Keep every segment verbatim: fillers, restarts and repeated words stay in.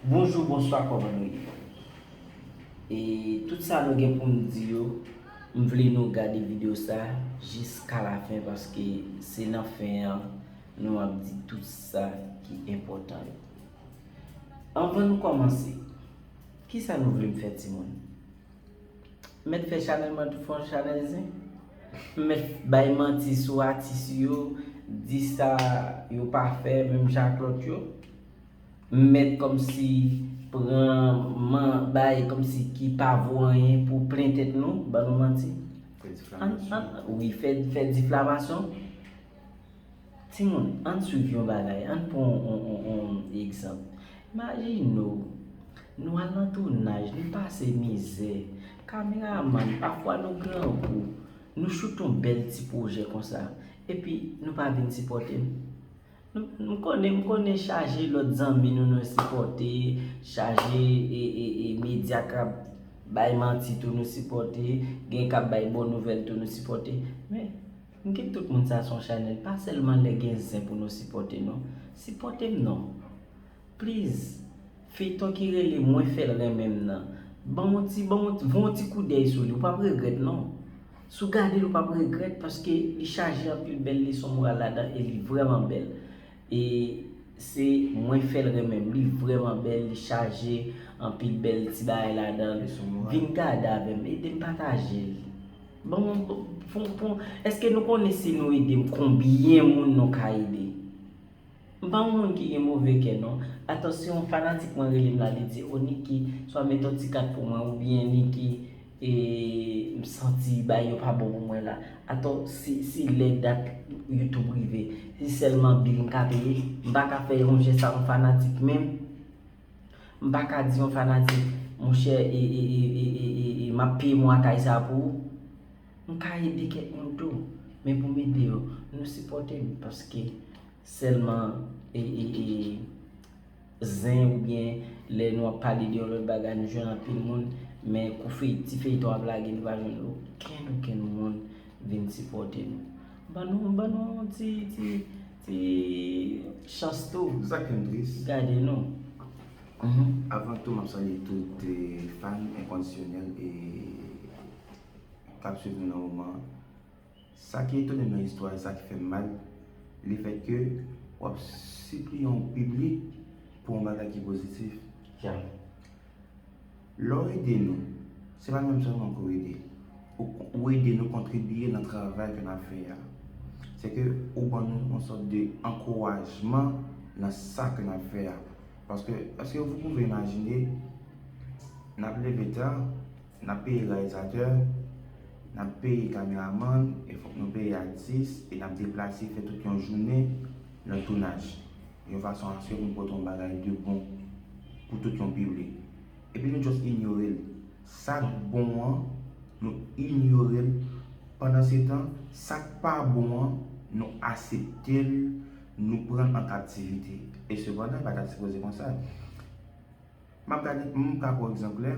Bonjou, bonswa, kòman nou ye? E tout sa nou gen pou n di yo, m vle nou gade videyo sa jiska lafen paske se nan fen an nou ap di tout sa ki enpòtan yo. Anvan nou kòmanse, kisa nou vle m fè timoun? M mèt fè chanèl mwen tou fè yon chanèl zen? M mèt bay manti sou atis yo, di sa yo pa fè menm jan ak lòt yo? M mèt kòmsi pran man, bay kòmsi ki pa vo anyen pou plen tèt nou, ban nou manti? Fè diflamasyon. Wi, fè, fè diflamasyon. Timoun, ann swiv yon bagay, ann pran yon, yon, yon, yon egzanp. Imajine w, nou al nan tounaj, nou pase mizè. Kameramann, pafwa nou grangou, nou choute yon bèl ti pwojè konsa, epi nou pa vin sipòte n. Nou, m konnen, m konnen chaje lòt zanmi nou, nou sipòte, chaje e, e, e medya k ap bay manti tou nou sipòte, gen k ap bay bon nouvèl tou nou sipòte. Men, m gen tout moun sa sou chanèl, pa sèlman lè gen zen pou nou sipòte non. Sipòte m non. Please, feyton ki rele Mwen fè l renmen m nan. Ban m yon ti, ban m yon ti, voye yon ti koudèy sou li, ou p ap regrèt non. Si w gade l, ou p ap regrèt paske li chaje anpil bèl leson moral ladan e li vrèman bèl. E se Mwen fè l renmen m, li vrèman bèl, li chaje anpil bèl ti bagay ladan l. Leson moral. Vin gade avè m, ede m pataje l. Ban m, fon, fon, èske nou konnen si nou ede m, konbyen moun nou ka ede? M pa yon moun ki gen move kè non. Atò, si yon fanatik mwen rele m la, li di, "O Niki, swa met yon ti kat pou mwen," oubyen, "Niki, e, m santi bagay yo pa bon pou mwen la." Atò, si, si lè dat YouTube rive, si sèlman bil m ka peye, m pa ka fè yon jès a yon fanatik menm. M pa ka di yon fanatik, "Monchè, e, e, m ap peye mwa kay sa pou ou." M ka ede kèk moun tou, men pou m ede yo, nou sipòte m paske sèlman e, e, e, zen oubyen lè nou ap pale de yon lòt bagay, nou jwenn anpil moun, men kou fey, ti feyton ap lage, nou pa jwenn okenn, okenn moun vin sipòte nou. Ban nou, ban nou yon ti, ti, ti chans tou. Sa k fè m tris. Gade nou. Mhm. Avan tou, m ap salye tout, eh, fan enkondisyonèl e k ap swiv nou nan moman an. Sa ki etone m nan istwa, sa ki fè m mal, lefètke w ap sipliye yon piblik pou yon bagay ki pozitif. Ya. Lè w ede nou, se pa nou menm sèlman ke w ede. Ou, ou ede nou kontribiye nan travay ke n ap fè a. Se ke ou ban nou yon sòt de ankourajman nan sa ke n ap fè a. Paske, èske vous pouvez imaginer, n ap leve ta, n ap peye reyalizatè, n ap peye kameramann, e fòk nou peye atis, e n ap deplase, fè tout yon jounen nan tounaj, yon fason aske pou n pote yon bagay de bon pou tout yon piblik. Epi nou just inyore l. Sa k bon an, nou inyore l. Pandansetan, sa k pa bon an, nou asepte l, nou pran l an kaptivite. E sepandan, e pa t ap sipoze konsa. M ap gade, m ka pran egzanp klè.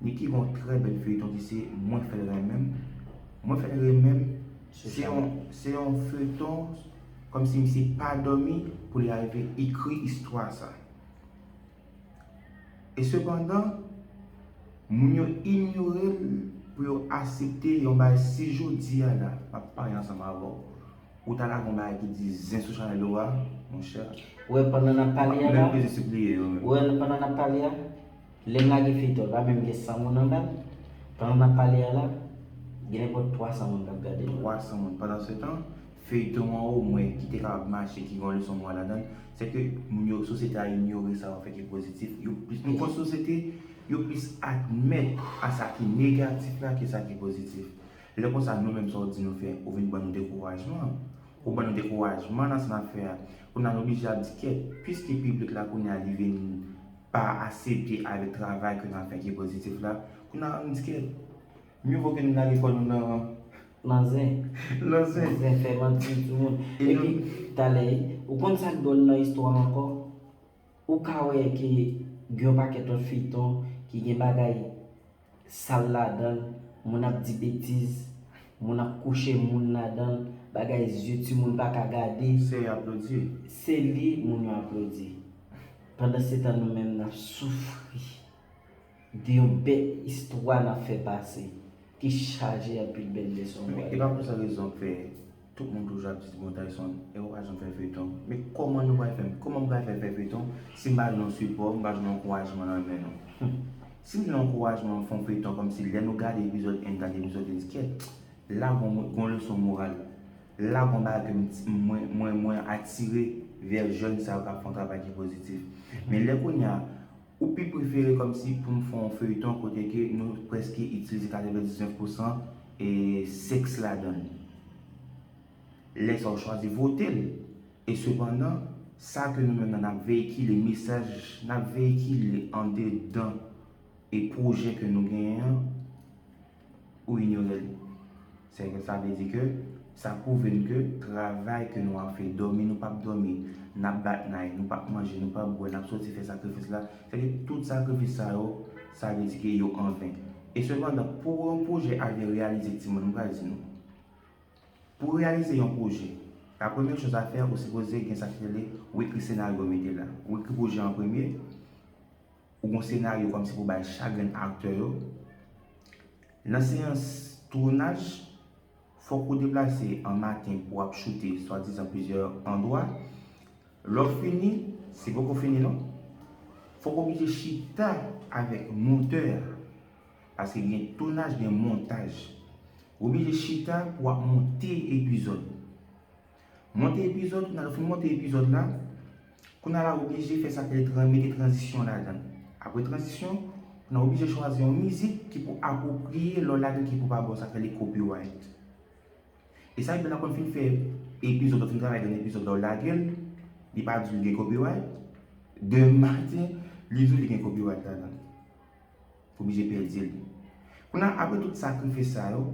Niki gen yon trè bèl feyton ki se Mwen fè l renmen m. Mwen fè l renmen m, se yon, se yon feyton kòmsi misye pa dòmi pou li arive ekri istwa sa. E sepandan, moun yo inyore l pou yo asepte yon bagay si jodi a la, m ap pale ansanm avè w. Ou ta lage yon bagay ki di zen sou chanèl ou a, monchè. Ou wè pandan n ap pale a la, menm bezwen sipliye yo menm. Ou wè pandan n ap pale a, lè m lage feyton, pa menm gen san moun anba l. Pandan n ap pale a la, gen nenpòt twa san moun k ap gade nou. Twa san moun. Pandansetan, feyton an omwen ki te kapab mache, ki gen yon leson moral ladan l, se ke moun yo, sosyete a inyore sa yo fè ki pozitif. Yo plis, nou konn sosyete, yo plis admèt a sa ki negatif la ke sa ki pozitif. Lè konsa, nou menm, sa w di nou fè, ou vin ban nou dekourajman. Ou ban nou dekourajman nan sa n ap fè a. Kounye a, nou oblije ap di kèt, piske piblik la kounye a, li vin pa asepte avèk travay ke n ap fè ki pozitif la, kounye a, nou di kèt, mye vo ke nou lage kò nou nan, nan zen. Nan zen. Nan zen, fè manti sou moun. E epi, nou talè, ou konn sa k dwòl nan istwa a ankò? Ou ka wè ke gen yon pakèt lòt feyton ki gen bagay sal ladan l, moun ap di betiz, moun ap kouche moun ladan l, bagay zye timoun pa ka gade. Se aplodi. Se li moun yo aplodi. Pandansetan, nou menm n ap soufri de yon bèl istwa n ap fè pase, ki chaje anpil bèl leson. Men e pa pou sa rezon k fè tout moun toujou ap di, "Bon, Tayson, e ou pa janm fè feyton." Men kòman nou pral fè, kòman m pral fè fè feyton si m pa jwenn yon sipò, m pa jwenn yon ankourajman nan men nou? Si m jwenn yon ankourajman, m fè yon feyton, kòmsi lè nou gade epizòd en, gade epizòd de, di, "Kèt, la gon, gon leson moral. La gon bagay ke m, mwen, mwen, mwen atire vè jèn sa yo k ap fè yon travay ki pozitif." Men lè kounye a, ou pi prefere kòmsi pou m fè yon feyton kote ke nou prèske itilize katrevendiznèf pousan e sèks ladan l. Lè sa w chwazi vote l. E sepandan, sa ke nou menm nan n ap veyikile, mesaj n ap veyikile andedan e pwojè ke nou genyen an, ou inyore l. Sèke sa vle di ke sa pwouve n ke travay ke nou ap fè, dòmi nou p ap dòmi, n ap bat nay, nou p ap manje, nou p ap bwè, n ap soti fè sakrifis la, sèke tout sakrifis sa yo, sa vle di ke yo anven. E sepandan, pou yon pwojè al vin reyalize, timoun, m pral di nou, pou reyalize yon pwojè, la premyè choz a fè, ou sipoze gen sa ki rele, ou ekri senaryo mete la. Ou ekri pwojè an premye, ou gon senaryo kòmsi pou bay chak grenn aktè yo. Nan seyans tounaj, fòk ou deplase an maten pou w ap choute swadizan plizyè andwa. Lè w fini, se poko fini non. Fòk w oblije chita avèk montè a. Paske gen tounaj, gen montaj. Ou oblije chita pou w ap monte epizòd. Monte epizòd, kounye a lè w fin monte epizòd la, kounye a la ou oblije fè sa k rele tran-, mete tranzisyon ladan l. Apre tranzisyon, kounye a ou oblije chwazi yon mizik ki pou apwopriye lè w lage l, ki pou pa ba w sa k rele copyright. E sa rive lè w konn fin fè epizòd, ou fin travay nan epizòd la, w lage l, li pa di w gen copyright. Demen maten, li di w li gen copyright ladan l. Ou oblije pèdi l. Kounye a, apre tout sakrifis sa yo,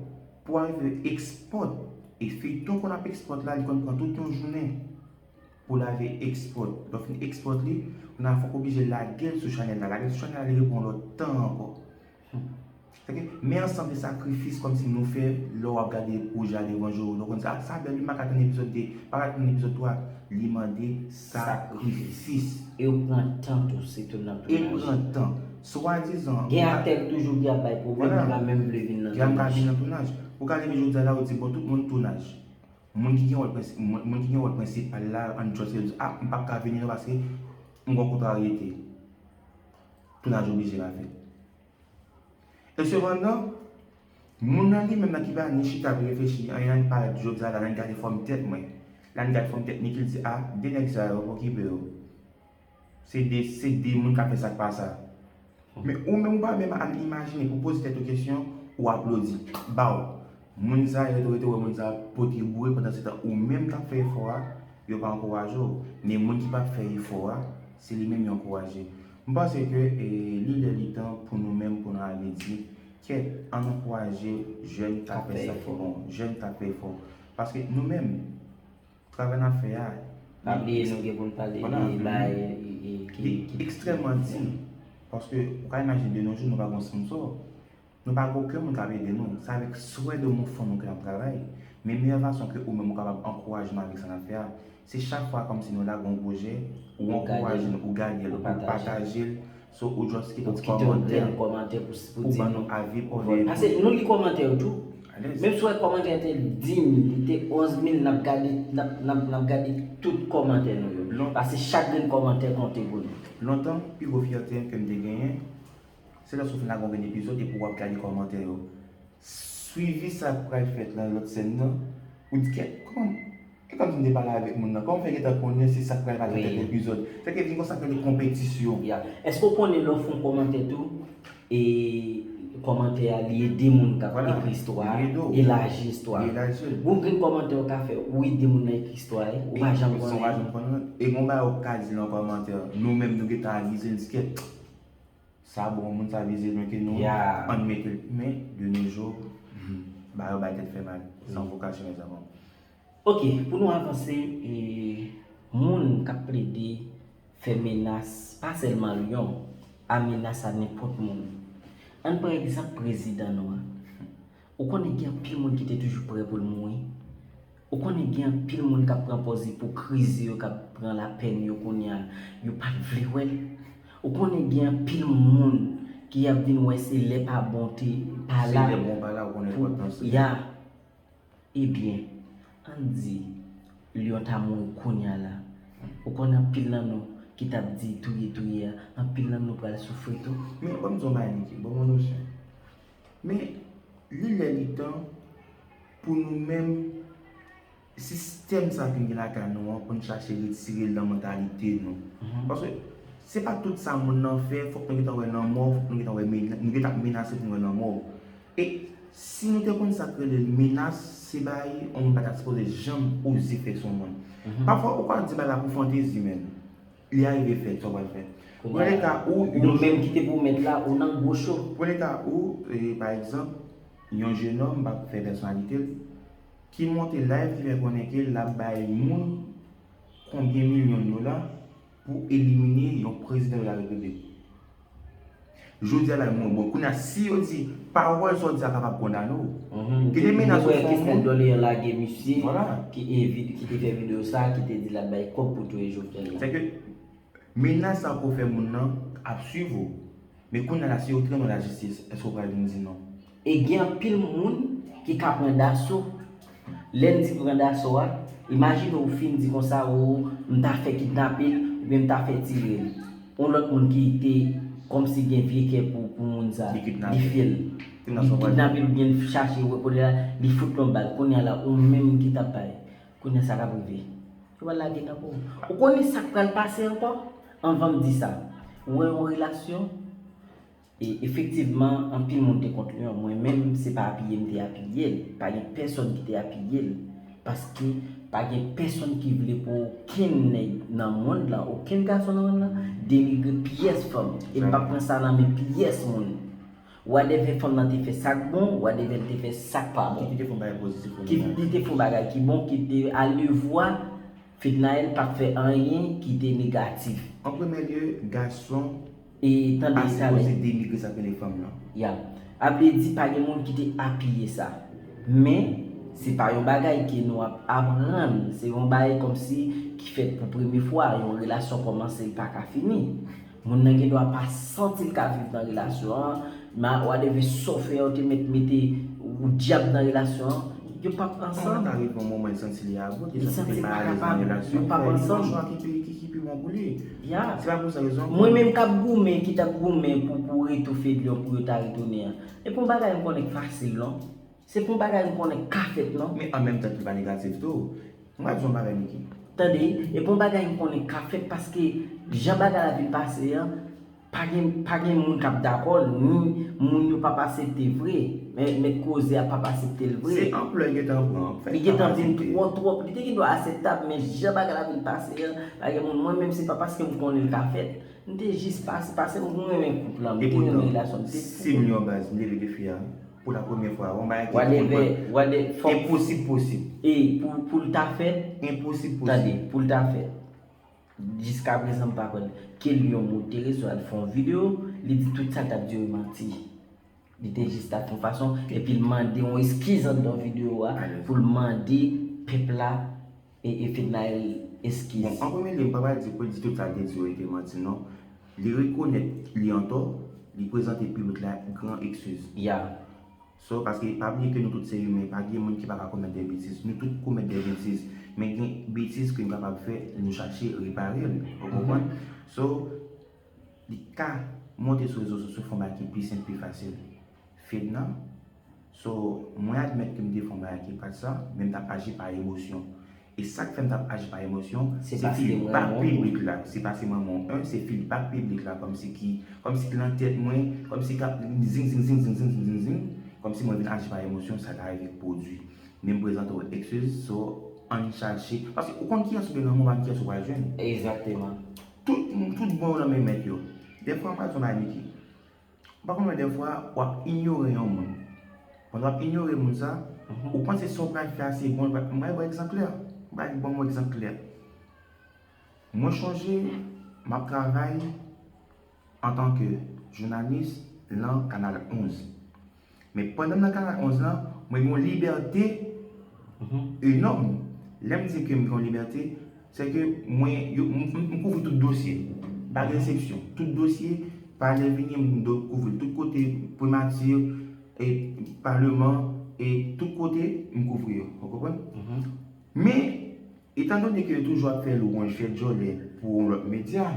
pou w rive ekspòt, e feyton ke w ap ekspòt la, li konn pran tout yon jounen pou l rive ekspòt. Lè w fin ekspòt li, kounye a fòk w oblije lage l sou chanèl la. Lage l sou chanèl la, li repran lòt tan ankò. Sèke, men ansanm de sakrifis kòmsi nou fè lè w ap gade pwojè a devan je w, lè w konn sa, sa bèl wi, m pa ka tann epizòd de, m pa ka tann epizòd twa, li mande sakrifis. E ou pran tan tou, sitou nan tounaj. E pran tan. Swadizan. Gen aktè k toujou ki ap bay pwoblèm, ki pa menm vle vin nan tounaj. Ki pa vin nan tounaj. Ou ka leve jodi a la, ou di, "Bon, tout moun tounaj." Moun ki gen wòl prensipal la, ann just di, "Ah, m p ap ka vini non, paske m gon kontraryete." Tounaj oblije pa fèt. E sepandan, moun nan li menm nan ki pa ni chita pou reflechi, anyen nan li parèt jodi a la, nan li gade fòm tèt mwen, nan li gade fòm tèt Nicky, li di, "Ah, de nèg sa yo, okipe yo." Se de, se de moun k ap fè sa k pa sa. Men ou menm ou pa menm al imajine pou poze tèt ou kesyon, ou aplodi. Baw. Moun sa yo rete, rete wè moun sa pote boure, pandansetan ou menm k ap fè efò a, yo pa ankouraje w. Men moun ki p ap fè efò a, se li menm yo ankouraje. M panse ke e, li lè li tan pou nou menm, pou nou ale di, kèt, ann ankouraje jèn k ap fè sa ki bon, jèn k ap fè efò. Paske nou menm, travay n ap fè a, pa bliye nou gen pou n pale de bagay ki, ki ekstrèmman di. Paske ou ka imajine de nos jours, nou pa gen sponsò. Nou pa gen okenn moun k ap ede nou. Se avèk swè de mon fon nou ke n ap travay. Men meyè fason ke ou menm ou kapab ankouraje nou avèk sa n ap fè a, se chak fwa kòmsi nou lage yon pwojè, ou ankouraje nou, ou gade l, ou pataje l, so ou just kite yon ti kòmantè pou ban nou avi pa w. Paske nou li kòmantè yo tou. Menm si w wè kòmantè te di mil, li te onz mil, n ap gade, n ap, n ap, n ap gade tout kòmantè nou yo. Paske chak grenn kòmantè konte pou nou. Lontan, pi gwo fyète ke m te genyen, se lòske w fin lage yon grenn epizòd epi w ap gade kòmantè yo. Swivi sa k pral fèt nan lòt sèn nan, ou di, "Kèt, kòman, e kòmsi m te pale avèk moun nan, kòman w fè gentan konnen se sa k pral pase nan tèl epizòd?" Fè ke vin konsa k rele konpetisyon. Èske w konnen lè w fè yon kòmantè tou, e kòmantè a li ede moun k ap ekri istwa a elaji istwa a. Gon grenn kòmantè ou ka fè, ou ede moun nan ekri istwa a, ou pa janm konnen. E gon bagay ou ka di nan kòmantè, nou menm nou gentan avize n, di, "Kèt, sa bon, moun sa vize lwen ke nou, ann mete l." Men, de nos jours, bagay yo bay tèt fè mal, san fo kache, mezanmi. Ok, pou nou avanse, e, moun k ap plede fè menas, pa sèlman Lyon, a menas a nenpòt moun. Ann pran egzanp prezidan nou an. Ou konnen gen anpil moun ki te toujou prè pou l mouri. Ou konnen gen anpil moun k ap pran pòz ipokrizi yo, k ap pran lapèn yo kounye a, yo pa t vle wè l. Ou konnen gen anpil moun ki ap vin wè se lè pa bon te pa la. Se lè bon pa la, ou konnen pou, enpòtans li. Ya. Ebyen, ann di, Lyon ta mouri kounye a la. Ou konnen anpil nan nou ki t ap di touye, touye a, anpil nan nou pral soufri tou. Men, ban m di w yon bagay, Niki, ban m yon nosyon. Men, li lè li tan pou nou menm, sistèm sa ke n gen lakay nou an, pou n chache retire l nan mantalite nou. Paske se pa tout sa moun nan fè, fòk nou gentan wè lanmò, fòk nou gentan wè mena-, nou gentan menase pou n wè lanmò. E si nou te konn sa k rele menas, se bagay yon moun pa ta sipoze janm oze fè sou yon moun. Pafwa, ou ka di bagay la pou fantezi, men li arive fèt, sa w pral fè? Kounye a, ou, nou menm ki te pwomèt la, ou nan gwo cho. Premye ka ou, e, pa egzanp, yon jenòm, m p ap fè pèsonalite l, ki monte live, ki fè konnen ke l ap bay moun konbyen milyon dola pou elimine yon prezidan de la repiblik. Jodi a la, mwen, bon, kounye a, si yo di, pawòl sa w di a kapab kondane w. Gen de menas ou fè yon moun. Kesnel Dorlean lage misye, ki, e, vid-, ki te fè videyo sa, ki te di l ap bay kòb pou touye Jovenel la. Sèke menas sa ke w fè moun nan ap swiv ou. Men kounye a la, si yo trennen w lajistis, èske w pral vin di non? E gen anpil moun ki ka pran daso. Lè n di pran daso a, imajine w fin di konsa, o, m ta fè kidnape l, oubyen m ta fè tire l. Yon lòt moun ki te kòmsi gen vye kè pou, pou moun sa, li fye l. Li kidnape l oubyen l chache wè kote l la, li fout l yon bal. Kounye a la, ou menm ki t ap bay. Kounye a sa k ap rive. Yo pral lage nan pou ou. Ou konnen sa k pral pase ankò? Anvan m di sa, ou wè yon relasyon, e efektivman, anpil moun te kont Lyon. Mwen menm, se pa apiye m te apiye l. Pa gen pèsonn ki te apiye l. Paske pa gen pèsonn ki vle pou okenn nèg nan mond lan, okenn gason nan mond lan, denigre pyès fanm. E m p ap pran sa nan men pyès moun. Whatever fanm nan te fè sa k bon, whatever l te fè sa k pa bon. Ki te fè yon bagay pozitif pou li. Ki li te fè yon bagay ki bon, ki te alevwa Fednaelle pa t fè anyen ki te negatif. An premye lye, gason pa sipoze denigre sa k rele fanm nan. Ya. A vle di, pa gen moun ki te apiye sa. Men, se pa yon bagay ke nou ap aprann. Se yon bagay kòmsi ki fèt pou premye fwa. Yon relasyon kòmanse, li pa ka fini. Moun nan gen dwa pa santi l ka viv nan relasyon an, ma whatever sa w fè, ou te mèt mete ou dyab nan relasyon an, yo p ap ansanm. Kòman ta rive yon moman li santi li about, li santi li pa alèz nan relasyon, yo p ap ansanm. Li fè yon chwa ki pi, ki, ki pi bon pou li. Ya. Se pa pou sa rezon. Mwen menm k ap goumen, ki t ap goumen pou, pou retoufe Lyon, pou yo ta retounen an. E pou yon bagay m konnen k fasil, non. Se pou yon bagay m konnen k ka fèt, non. Men an menm tan tou li pa negatif tou. M pral di yon bagay, Niki. Tande, e pou yon bagay m konnen k ka fèt, paske jan bagay la vin pase an, pa gen, pa gen moun k ap dakò, ni moun yo p ap aksepte vre. Men, mèt koze a p ap aksepte l vre. Se anplè l gentan pran, an fèt. Li gentan vin twò, twòp. Li te gen dwa akseptab, men jan bagay la vin pase an, pa gen moun. Mwen menm, se pa paske m konnen l ka fèt. M te jis pase, paske m renmen koup lan, m te renmen relasyon, m te fou. Si m yon baz, m te leve defi a pou la premyè fwa, yon bagay ki enposib posib. E pou, pou l ta fèt, enposib posib. Tande, pou l ta fèt. Jiskaprezan, m pa kwè l. Ke Lyon monte rezo a, l fè yon videyo, li di tout sa l t ap di yo manti. Li te jis ta fè yon fason, epi l mande yon eskiz anndan videyo a, pou l mande pèp la e, e Fednaelle eskiz. Bon, an premye lye, m pa pral di pou l di tout sa l te di yo te manti, non. Li rekonèt li antò, li prezante piblik la gran eskiz. Ya. So, paske pa bliye ke nou tout se imen, pa gen moun ki pa ka komèt de betiz. Nou tout komèt de betiz. Men gen betiz ke nou kapab fè, nou chache repare l. Ou konprann? So, li ka monte sou rezo sosyo, fè yon bagay ki pi senp, pi fasil. Fedna, so, mwen admèt ke m te fè yon bagay ki pa t sa, men m t ap aji pa emosyon. E sa k fè m t ap aji pa emosyon, se feedback piblik la. Se paske m renmen w. Se paske m renmen w, en, se feedback piblik la, kòmsi ki, kòmsi ki nan tèt mwen, kòmsi k ap zing, zing, zing, kòmsi mwen vin aji pa emosyon, sa ta rive pwodui. Men m prezante w eskiz, so, ann chache. Paske ou konn kiyès ou gen nan men w, pa kiyès ou pral jwenn. Egzakteman. Tout, tout bon yo nan men mèt yo. Dèfwa, m pral di w yon bagay, Niki. Ou pa konn wè dèfwa w ap inyore yon moun. Pandan w ap inyore moun sa, ou panse sa w pral fè a se bon, m pral ba w egzanp klè. M pral ba w egzanp klè. Mwen chonje m ap travay antanke jounalis nan Kanal onz. Men pandan m nan Kanal onz lan, mwen gen yon libète Enòm. Lè m di ke m gen yon libète, se ke mwen, yo, m, m, m kouvri tout dosye. Pa gen eksepsyon. Tout dosye, palè vini, m do-, kouvri l. Tout kote, primati, e, paleman, e tout kote, m kouvri yo. Ou konprann? Men, etandone ke yo toujou ap fè lwanj, fè djòlè pou yon lòt medya,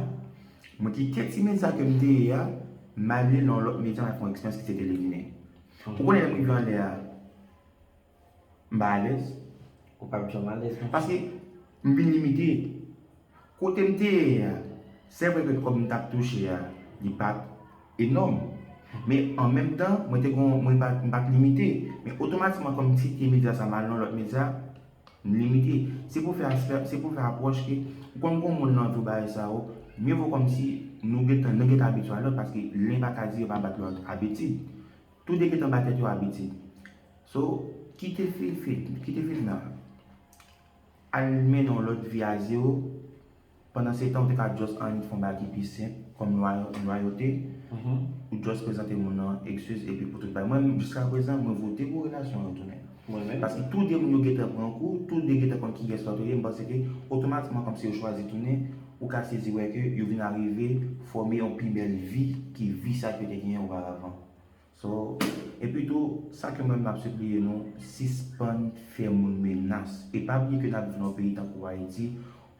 mwen kite ti medya ke m te ye a, m ale nan yon lòt medya, m al fè yon eksperyans ki se te Leminen. Ou konnen lè m rive anlè a, m pa alèz. Ou p ap janm alèz, non. Paske m vin limite. Kote m te ye a, se vre ke kòb m t ap touche a, li pa t enòm. Men an menm tan, mwen te gon, mwen pa, m pa t limite. Men otomatikman, kòm m kite medya sa, m al nan lòt medya, m limite. Se pou fè aspè, se pou fè apwòch ke, ou konn gon moun nan vi w bagay sa yo, mye vo kòmsi nou gentan, nou gentan abitye a lòt, paske len pa ka di yo pa bat lòt abitid. Toude gentan ba tèt yo abitid. So, kite fi, fi, kite fitna. Al mennen yon lòt vi a zewo. Pandan se tan, ou te ka just annik fè yon bagay ki pi senp, kòm lwayo-, lwayote. Ou just prezante moun nan eskiz epi pou tout bagay. Mwen, jiska prezan, mwen vote pou relasyon an retounen. Paske toude moun yo gentan pran kou, toude gentan konn kiyès lòt yo ye, m panse ke otomatikman, kòmsi yo chwazi tounen, ou ka sezi wè ke yo vin arive fòme yon pi bèl vi ki vi sa ke yo te genyen oparavan. So, epi tou, sa ke mwen m ap sipliye nou, sispann fè moun menas. E pa bliye ke n ap viv nan yon peyi tankou Ayiti,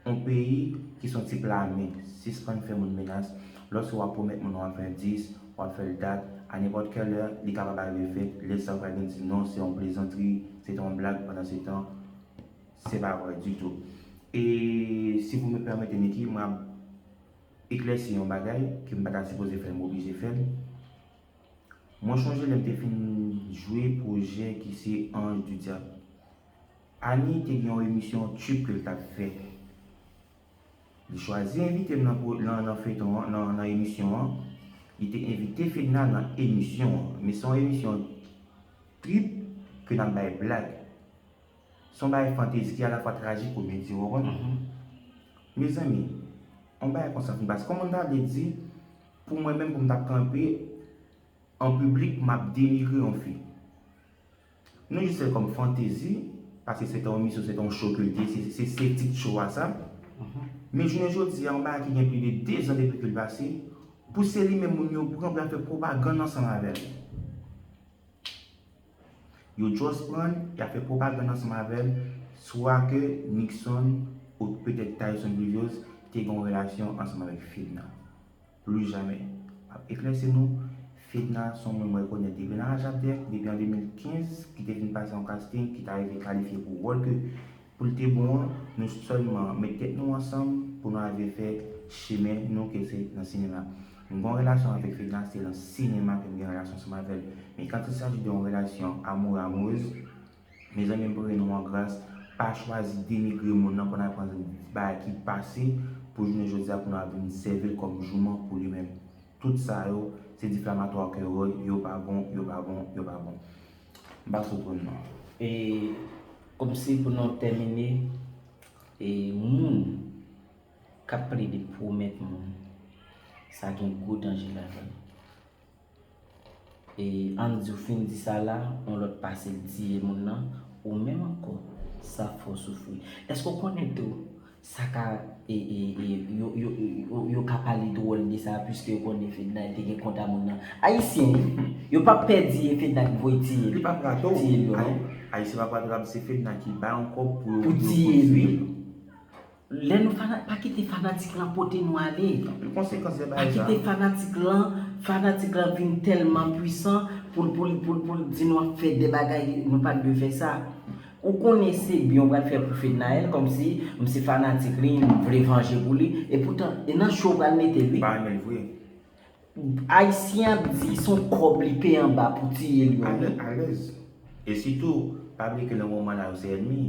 yon peyi ki se yon ti pla men. Sispann fè moun menas. Lòske w ap pwomèt moun w ap fè dis, w ap fè l dat, a nenpòt kèl lè, li kapab arive fèt. Lè sa yo pral vin di non, se yon plezantri, se te yon blag, pandan se tan, se pa vre ditou. E si vous me permettez, Nicky, mwen ap eklèsi yon bagay ke m pa ta sipoze fè l, m oblije fè l. Mwen chonje lè m te fin jwe pwojè ki se Ange du Diable. Annie te gen yon emisyon trip ke l t ap fè. Li chwazi envite m nan, nan, nan feyton an, nan, nan emisyon an. Li te envite Fedna nan emisyon an. Men se yon emisyon trip ke n ap bay blag. Se yon bagay fantezi ki alafwa trajikomedi, ou konprann? Mezanmi, yon bagay konsa fin pase. Kòman m ta vle di, pou mwen menm, pou m t ap kanpe an piblik, m ap denigre yon fi? Nou jis fè l kòm fantezi, paske se te yon emisyon, se te yon show ke l te, se, se, se tit show a sa. Men jounen jodi a, yon bagay ki gen plis de dezan depi ke l pase, pou se li menm moun yo pran pou y al fè pwopagann ansanm avè l. Yo just pran l, y ap fè pwopagann ansanm avè l, swa ke Nixon ou petèt Tyson Pluviose te gen yon relasyon ansanm avèk Fedna. Plus jamais. M ap eklèsi nou, Fedna se yon moun mwen rekonèt depi nan Ajapdèk, depi an de mil kenz, ki te vin pase yon casting, ki t arive kalifye pou wòl ke pou l te bon an, nou sèlman met tèt nou ansanm pou nou arive fè chemen nou ke se nan sinema. M gen yon relasyon avèk Fedna, se nan sinema ke m gen relasyon ansanm avè l. Men quand il s'agit de yon relasyon amoureux amoureuse, mezanmi, m premye nou an gras, pa chwazi denigre moun nan, konn al pran bagay ki pase pou jounen jodi a pou nou al vin sèvi l kòm jouman pou li menm. Tout sa yo, se diflamatwa ke yo, yo pa bon, yo pa bon, yo pa bon. M pa sou twòn nan. E kòmsi pou nou tèmine, e moun k ap plede pwomèt moun, sa gen gwo danje ladan l. E ann di w fin di sa la, yon lòt pase l tiye moun nan, ou menm ankò, sa fè w soufri. Èske w konnen tou, sa ka, e, e, e, yo, yo, yo, yo ka pale dwòl de sa, piske yo konnen Fedna te gen kont a moun nan. Ayisyen, yo p ap pè di e Fedna ki voye tiye l. Li p ap rate w. Tiye l yo, non. Ayisyen p ap rate w, l ap di se Fedna ki bay yon kòb pou yo, pou yo tiye l, wi. Lè nou fana-, pa kite fanatik lan pote nou ale. Anpil konsekans dèyè bagay sa. Pa kite fanatik lan, fanatik lan vin tèlman pwisan pou l, pou l, pou l, pou l di nou ap fè de bagay, nou pa t dwe fè sa. Ou konnen se byen w pral fè pou Fednaelle, kòmsi m se fanatik li, m vle vanje pou li. E poutan, e nan cho w pral mete l, wi. Pa renmen l vre. Ayisyen ap di se yon kòb li peye anba pou tiye l yo, wi. Alèz, alèz. E sitou, pa bliye ke nan moman la yo se ènmi.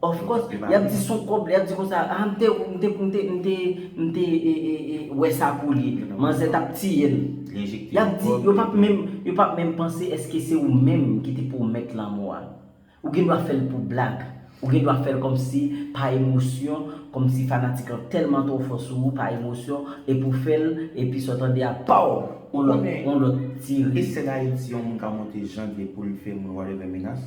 Of course, y ap di se yon kòb, y ap di konsa, ah, m te, m te, m te, m te, m te, e, e, e, wè sa pou li. Manzè t ap tiye l. Y ap di, yo p ap menm, yo p ap menm panse èske se ou menm ki te pwomèt lanmò a. Ou gen dwa fè l pou blag. Ou gen dwa fè l kòmsi pa emosyon, kòmsi fanatik lan tèlman twò fò sou ou, pa emosyon, epi w fè l, epi sa w tande a, pow! On lòt, on lòt tire. E sèl Ayiti yon moun ka monte jan l vle pou l fè moun whatever menas.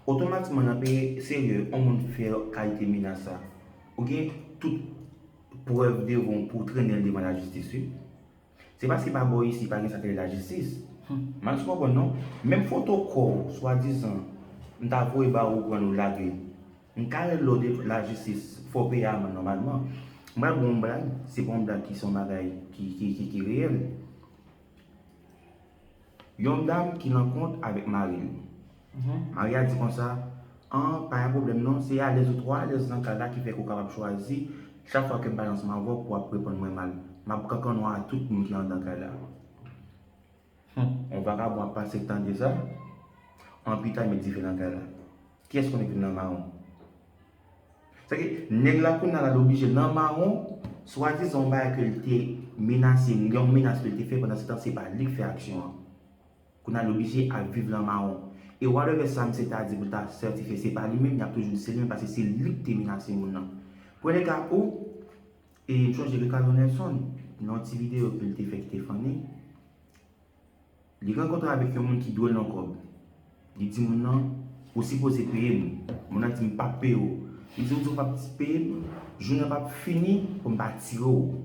Otomatikman, nan peyi serye, yon moun fè kalite menas sa, ou gen tout prèv devan w pou w trennen l devan lajistis, wi. Se paske pa bò isi pa gen sa k rele lajistis. M pa konprann non. Menm foto kò w, swadizan, m ta voye ba ou pran l ou lage. M ka rele w de lajistis, fò w peye amann nòmalman. M pral ba w yon blag, se pa yon blag ki se yon bagay ki, ki, ki, ki reyèl. Yon dam ki nan kont avèk mari l. Mari a di konsa, an, pa gen pwoblèm non, se alèz ou twò alèz nan kay la ki fè ke w kapab chwazi chak fwa ke m pale ansanm avè w pou w ap reponn mwen mal. M ap kankan nwa a tout moun ki anndan kay la. Yon vakabon ap pase k tande sa, an pita met dife nan kay la. Kiyès konnen ki nan mawon? Sa ke nèg la kounye a la l oblije nan mawon, swadizan yon bagay ke l te menase, yon menas ke l te fè pandan se tan se pa li k fè aksyon an. Kounye a l oblije ap viv nan mawon. E whatever sa misye ta di pou l ta sètifye se pa li menm, y ap toujou di se li menm paske se li k te menase moun nan. Premye ka ou, e m sonje Ricardo Nelson, nan yon ti videyo ke l te fè ki te funny, li rankontre avèk yon moun ki dwe l yon kòb. Li di moun nan, ou sipoze peye m. Moun nan di m p ap peye w. Li di ou di w p ap peye m, jounen p ap fini pou m pa tire w.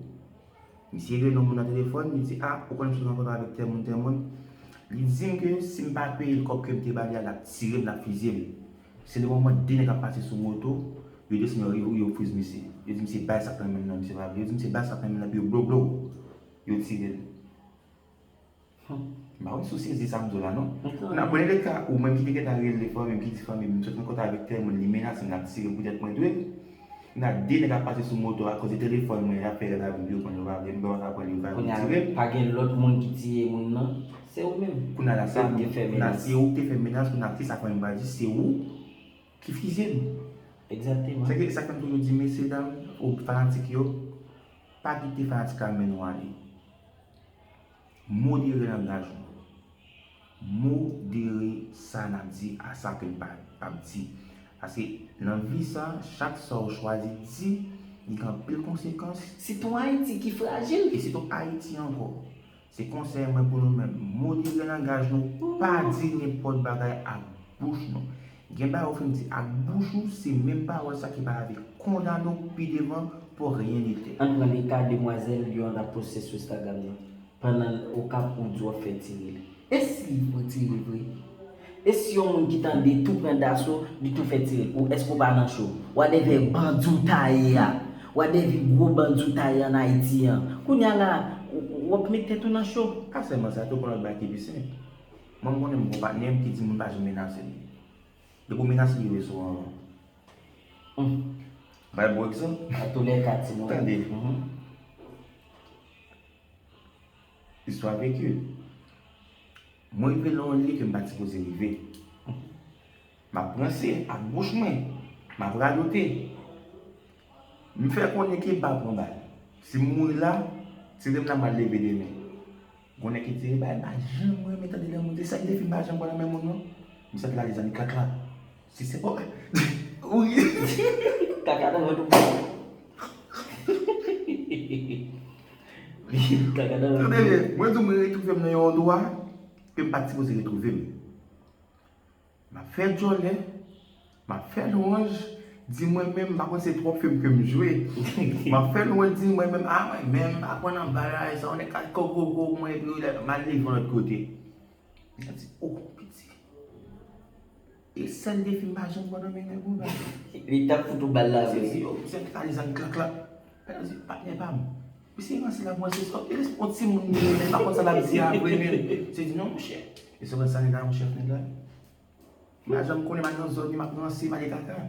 Misye rele yon moun nan telefòn, li di a, ou konnen misye rankontre avèk tèl moun, tèl moun. Li di m ke si m pa peye l kòb ke m te ba li a, l ap tire m, l ap fizye m. Se le moman de nèg ap pase sou moto, yo desann yo, yo, yo friz misye. Yo di misye bay sa k nan men l nan, misye pa vle. Yo di misye bay sa k nan men l nan, epi yo blo blo. Yo tire l. M pa konn si w sezi sa m di w la non. Nan premye ka, ou menm ki te gentan rele fanmi m, ki di fanmi m, m sot rankontre avèk tèl moun, li menase m, l ap tire m poutèt mwen dwe l. Nan de nèg ap pase sou moto akoz de telefòn mwen, y ap fè rèd avè m, yo pran l, yo pa vle m, yo pa ka pran l, yo pa vle tire m. Pa gen lòt moun ki tiye moun nan, se ou menm. Kounye a la sa, kounye a se ou ki te fè menas, kounye a ki sa fanmi m pral di, se ou ki fizye m. Egzakteman. Sa ki, sa k fè m toujou di, mesye dam, ou fanatik yo, pa kite fanatik la mennen w ale. Modere langaj nou. Modere sa n ap di a sa ke n pa, p ap di. Paske nan vi sa, chak sa w chwazi di, li gen anpil konsekans. Sitou Ayiti ki frajil. E sitou Ayiti ankò. Se konsèy mwen pou nou menm. Modere langaj nou, pa di nenpòt bagay ak bouch nou. Gen bagay ou fin di ak bouch ou, se menm pawòl sa ki pa vle kondane w pi devan pour rien ni tè. Ann pran le ka demwazèl yo an ap poste sou Instagram nan. Pandan l okap ou di w ap fè tire l. E si li pran tire vre? E si yon moun ki tande tou pran daso, li tou fè tire l, ou èske w pa nan cho? Whatever bandi w ta ye a, whatever gwo bandi w ta ye an Ayiti an, kounye a la, w, w ap met tèt ou nan cho. Pa sèlman sa, tou gon lòt bagay ki pi senp. Mwen, m konnen m gon patnè m ki di moun pa janm menase l. Depi w menase l, li rive sou ou anvan. Bay bon egzanp. Dans tous les cas, timoun. Tande. Istwa veki. Mwen rive nan yon lye ke m pa t sipoze rive. M ap ranse ak bouch mwen. M ap radote. M fè konnen ke m pa pran bal. Si m mouri la, tire m la, m pral leve demen. Gon nèg ki tire bal, m pa janm renmen tande lè moun di sa, li te fin pa janm pran nan men moun non. M santi l ale zanmi klak la. Si se pa, wi. Kaka nan vant ou. Kaka nan vant ou. Tande byen, mwen di w mwen retwouve m nan yon andwa ke m pa t sipoze retwouve m. M ap fè djòlè, m ap fè lwanj, di mwen menm, m pa konn se twòp fim ke m jwe. M ap fè lwanj, di mwen menm, a mwen menm, m pa pran nan bagay sa, yon nèg ka kokobo mwen, epi m al leve yon lòt kote. M di, o, piti. E sèl defi m pa janm pran nan men nèg ou la. Li t ap fout ou bal la vre. Se di, o, se ka li zanmi klak la. Mwen di, patnè pa m. Misye ranse l ap ranse, e yon timoun li ye, li pa konn sa l ap di a vre menm. Se di, non, monchè. E se konsa nèg la, monchè, nèg la. M pa janm konnen m al nan zòn li, m ap ranse, m ale kaka.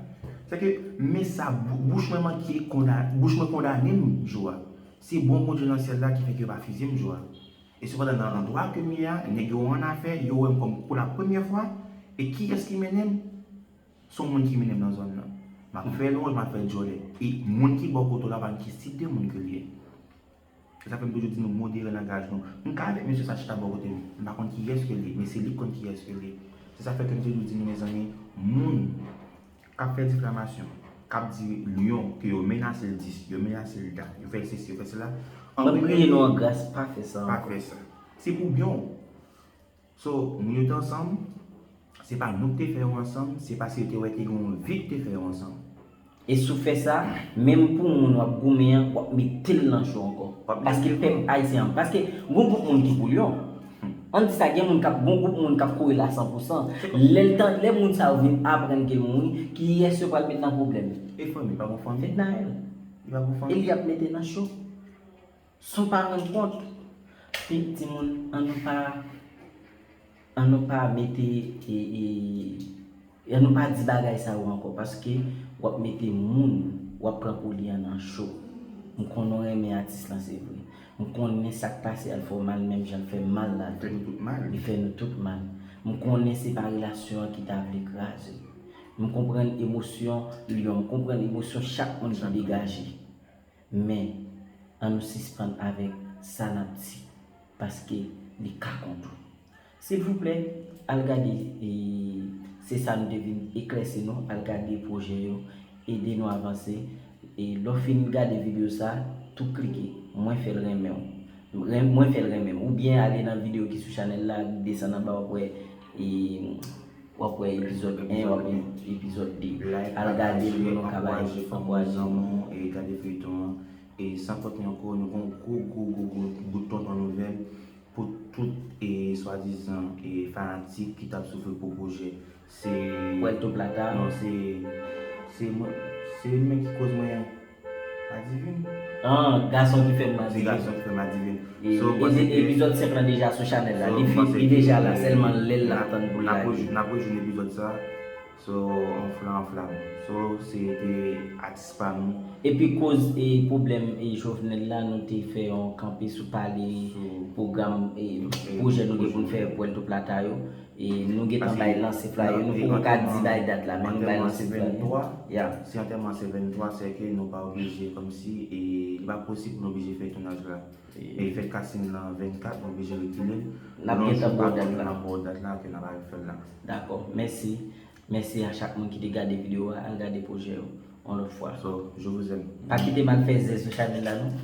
Se ke, men sa, bou-, bouch mwen manke konda-, bouch mwen kondane m jou a. Se bon Bondye nan syèl la ki fè ke yo pa fizye m jou a. E sepandan, nan andwa ke m ye a, nèg yo an afè, yo wè m kòm pou la premyè fwa, e kiyès ki mennen m? Se yon moun ki mennen m nan zòn nan. M ap fè lwanj, m ap fè djòlè. E moun ki bò kote w la pa gen ki tip de moun ke l ye. Se sa fè m toujou di nou modere langaj nou. M ka avèk mesye sa chita bò kote m. M pa konn kiyès ke l ye, men se li k konn kiyès ke l ye. Se sa fè ke m toujou di nou, mezanmi, moun k ap fè difamasyon, k ap di Lyon ke yo menase l dis, yo menase l da, yo fè l sesi, yo fè sela. M ap priye nou an gras, pa fè sa ankò. Pa fè sa. Se pou byen w. So, moun yo te ansanm, Se pa nou k te fè yo ansanm, se paske yo te wè te gen yon vi k te fè yo ansanm. E si w fè sa, menm pou moun w ap goumen an, w ap mete l nan cho ankò. W ap mete l. Paske pèp ayisyen an, paske gon gwoup moun ki koulyon. Ann di sa, gen moun k ap, gon gwoup moun k ap kouri la san pou san. Lè l tan, lè moun sa yo vin aprann ke l mouri, kiyès yo pral met nan pwoblèm? E fanmi, pa gon fanmi? Fednaelle. Li pa gon fanmi? E li ap mete nan cho. San pa rann kont. Ti, timoun, ann nou pa, ann nou pa mete, e, e, ann nou pa di bagay sa yo ankò, paske w ap mete moun w ap pran pou li an nan cho. M konnen w renmen atis lan, se vre. M konnen sa k pase a l fè w mal, menm jan l fè m mal la tou. Fè nou tout mal. Li fè nou tout mal. M konnen se pa relasyon an ki ta vle kraze. M konprann emosyon Lion, m konprann emosyon chak moun ki degaje. Men, ann nou sispann avèk sa n ap di, paske li ka kont ou. Silvouplè, al gade, e, se sa nou te vin eklèsi nou, al gade pwojè yo, ede nou avanse. E lè w fin gade videyo sa, tou klike, mwen fè l renmen w. Ren-, mwen fè l renmen m. Oubyen ale nan videyo ki sou chanèl la, desann anba w ap wè, e, w ap wè epizòd en, w ap wè epizòd de. Al gade l pou nou ka bay ankourajman. Zanmi w, e gade feyton an. E san kont ni ankò, nou gen yon gwo, gwo, gwo, gwo bout tonton nouvèl pou tout, e swadizan, e fanatik ki t ap soufri pou pwojè. Se Puerto Plata. Non, se, se mwen, se li menm ki koz mwen. Madivin. Ah, gason ki fè m Madivin. Se gason ki fè m Madivin. E, So, e, bon, se te epizòd senk lan deja sou chanèl la. So, Li fi-, bon, se li te deja la, e, sèlman lè l ap tann pou l n ap lage. Rejou-, n ap rejwenn epizòd sa. So, anflan, anflan. So, se te atis pa nou. Epi koz, e, pwoblèm, e, Jovenel la, nou te fè yon kanpe sou pale Sou pwogram, e, e, pwojè nou gen pou n fè Puerto Plata yo. E nou gentan Paske bay lanse flyer, nou e poko ka di antèman, bay dat la, men nou bay antèman lanse se flyer. Venntwa. Ya. Si antèman se venntwa, se ke nou pa oblije, kòmsi, e li pa posib pou nou oblije fè tounaj la. E fèt kasin lan vennkat, nou oblije rekile l. N ap gentan ba w dat la. N ap ba w dat la, ke n ap al fè l la. Dakò, mèsi. Mèsi a chak moun ki te gade videyo a, al gade pwojè yo yon lòt fwa. So, je vous aime. Pa kite m al fè zèz sou chanèl la, non.